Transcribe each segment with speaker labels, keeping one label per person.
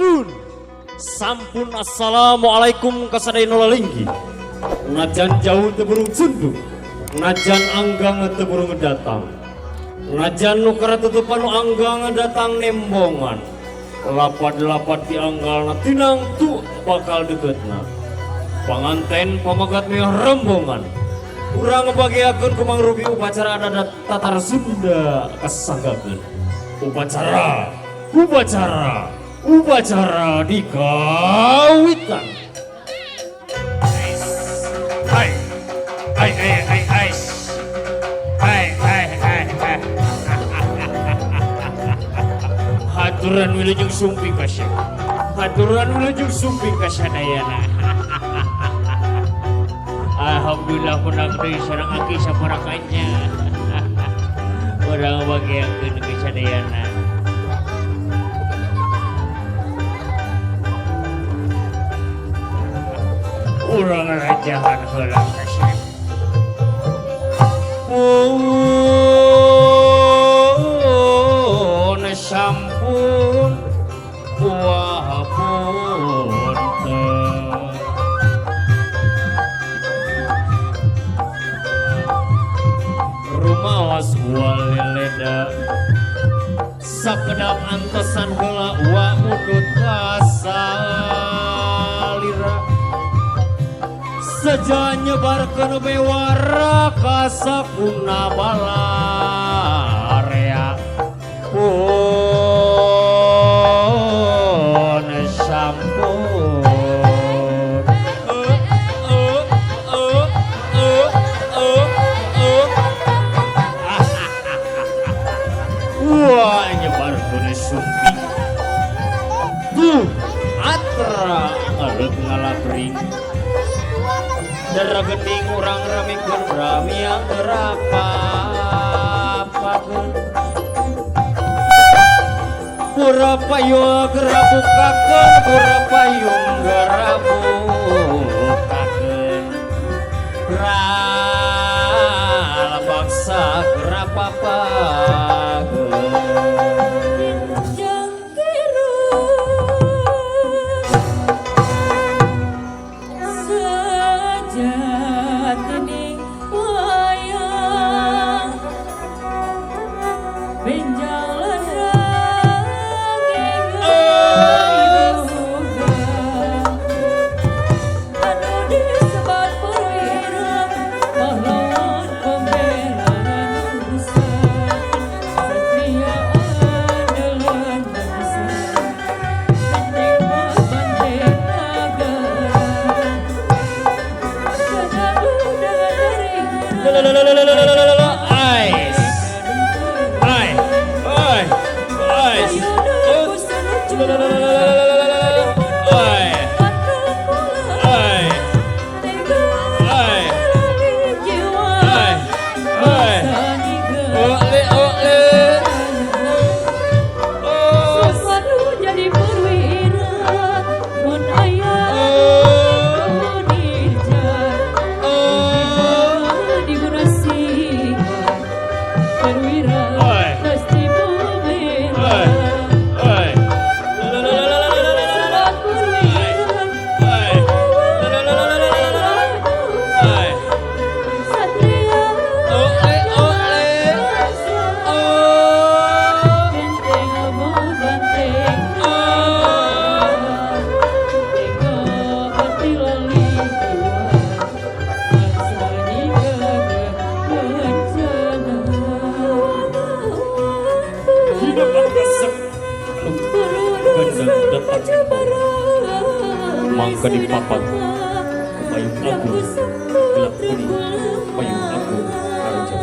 Speaker 1: Tun sampun assalamualaikum kasadayana lalinggi. Najan jauh teu burung cunduk, najan anggang teu burung datang. Najan nu karatutupan nu anggang datang nembongan. Lapad-lapad dianggalna tinangtu bakal deketna. Panganten pamagat mewah rombongan. Urang bagiakeun ku Mang Ruby upacara adat Tatar Sunda kasanggakeun. Upacara, upacara, upacara di kawitan.
Speaker 2: Hai, hai, hai, hai, hai, hai, hai, hai, hai. Haturan wilujeng sumping kasih. Haturan wilujeng sumping kasadayana. Alhamdulillah menang deui sareng aki saparakannya. Urang bagiakeun ka sadayana. Urang rajahan heula kasih.
Speaker 1: Pun sampun wah punten. Rumawas waleleda sakedap antosan heula wa mundut kasalira seja nyebarkeun bewara kasakuna balarea pun sampun. Wah nyebarkeun sumping tuh atra ngaleup ngalabring dara gending urang ramikeun bramia terapapakeun pura payung gerabukakeun pura payung gerabukakeun geral baksa gerapapakeun. Mangka dipapat payung agung gelap kuning payung agung harja.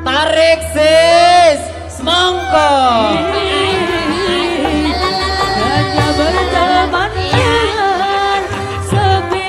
Speaker 3: Tarik sis, semongko.
Speaker 4: Hanya berteman sepi.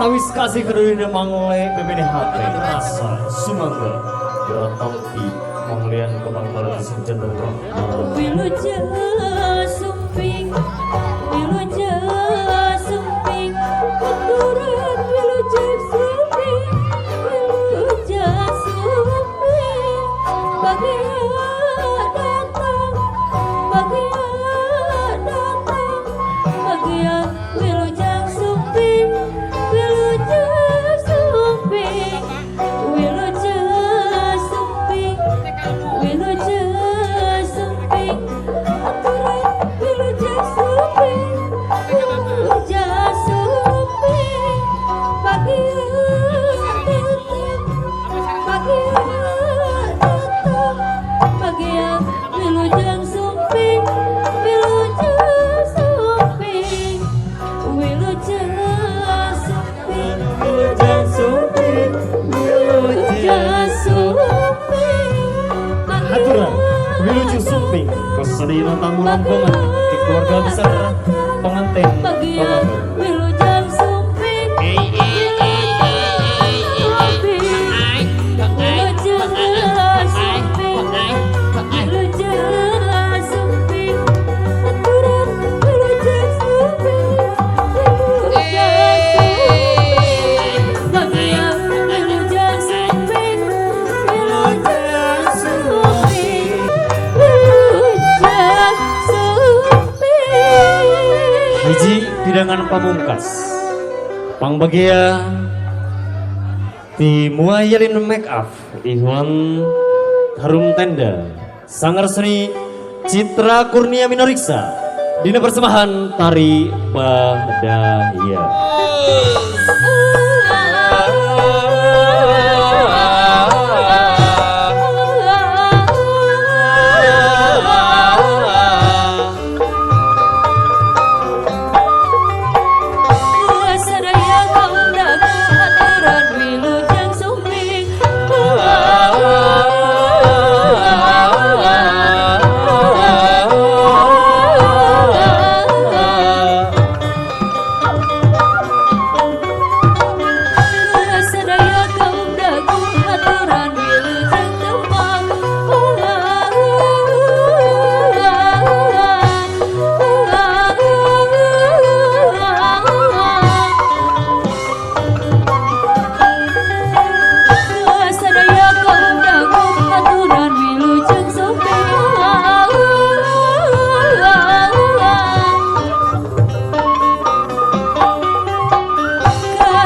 Speaker 1: Tawis kasih kedulina mangle bebene hate rasa sumangga gerotompi manglian kemangkal sing cenderung.
Speaker 4: Wilujeng sumping, wilujeng sumping, aturan wilujeng sumping, wilujeng sumping. Bagia datang, bagia datang, bagia wilujeng sumping, wilujeng sumping, wilujeng sumping, wilujeng sumping, aturan wilujeng sumping, wilujeng sumping. Bagia datang, bagia datang, bagia wilujeng sumping, wilujeng sumping, wilujeng sumping,
Speaker 3: Wilujeng sumping,
Speaker 4: wilujeng sumping.
Speaker 1: Aturan wilujeng sumping kesedina tamu rombongan di keluarga besar pengantin
Speaker 4: Bagia
Speaker 1: pengantin.
Speaker 4: wilujeng sumping, wilujeng sumping, wilujeng sumping, aturan wilujeng sumping, wilujeng sumping. Bagia wilujeng sumping, wilujeng sumping, wilujeng sumping.
Speaker 1: Hiji hidangan pamungkas pangbagia di Muayalin Make Up Ikhwan Harum Tenda Sanggar Seni Citra Kurnia Minoriksa dina persembahan Tari Badaya.
Speaker 4: Sadaya kaum dagu aturan wilujeng sumping. Sadaya kaum dagu aturan wilujeng tembang. Sadaya kaum dagu aturan wilujeng sumping.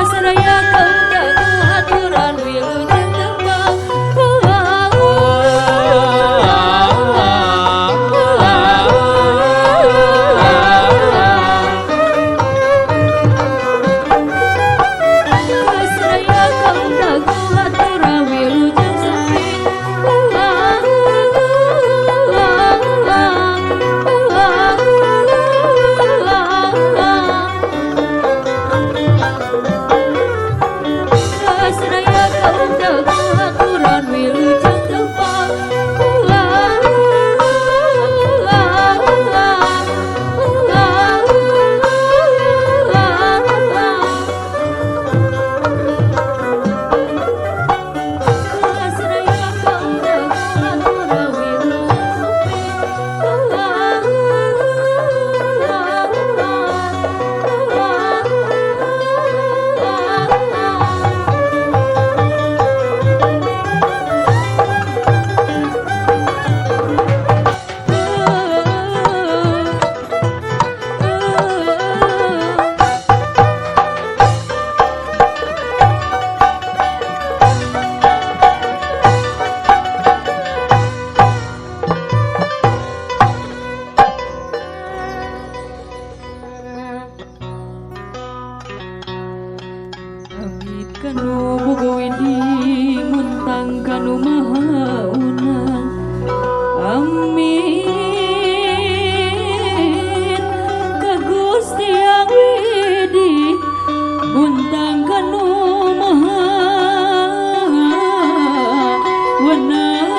Speaker 4: Sadaya kaum dagu aturan wilujeng tembang. Sadaya kaum dagu aturan wilujeng sumping. Sadaya kaum dagu aturan wilujeng tembang. Sadaya kaum dagu aturan wilujeng sumping. Amit kanu bugawidi muntang kanu maha unang. Amit ka Gusti Yang Widi muntang kanu maha wenang.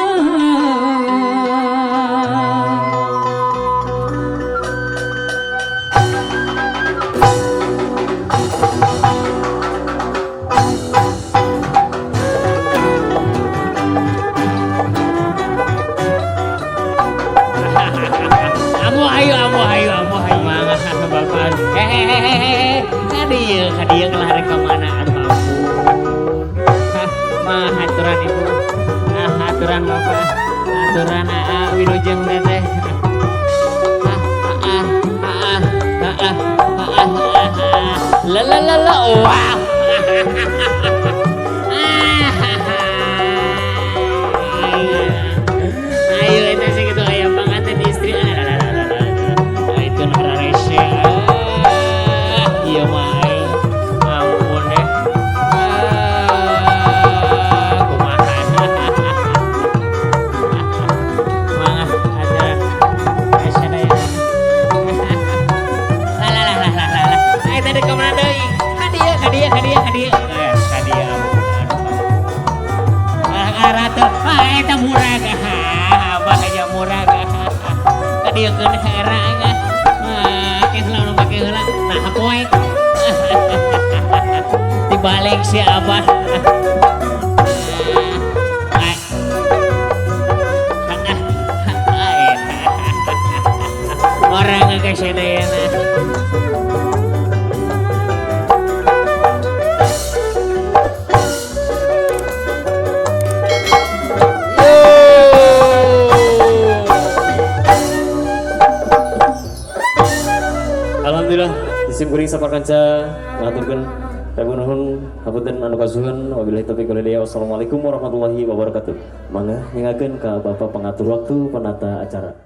Speaker 5: Hehehehe. Ka dieu, ka dieu kalah rek ka mana? Aduh ampun. Hah, mah aturan ibu. Ah, aturan bapak. Aturan aa wilujeng teteh. Ah, ah, ah, ah, ah, ah, ah, ah. La la la la, wah. Ayo eta sih gitu aya panganten istri. Ah, itu rese. Ah, ieu mah aing. Ampun deh. Ah, kumaha. Mangga aturan. Asa daya. Lah lah lah lah lah lah. Ayo tadi ka mana deui? Ka dieu, ka dieu, ka dieu, ka dieu. Eh, ka dieu ampun. Ah, arah teu. Ah, eta murag. Ah, abah aja murag. Ka dieu keun era. Ah, ke heula nu make heula. Nah, poek. Dibalik si abah. Ah. Ah, orang ke sadayana.
Speaker 1: Alhamdulillah isim kuring saparkanca ngaturkeun ribu nuhun, hapunten anu kasuhun, wabillahi taufiq wal hidayah, wassalamualaikum warahmatullahi wabarakatuh. Mangga nyanggakeun ka Bapak pengatur waktu penata acara.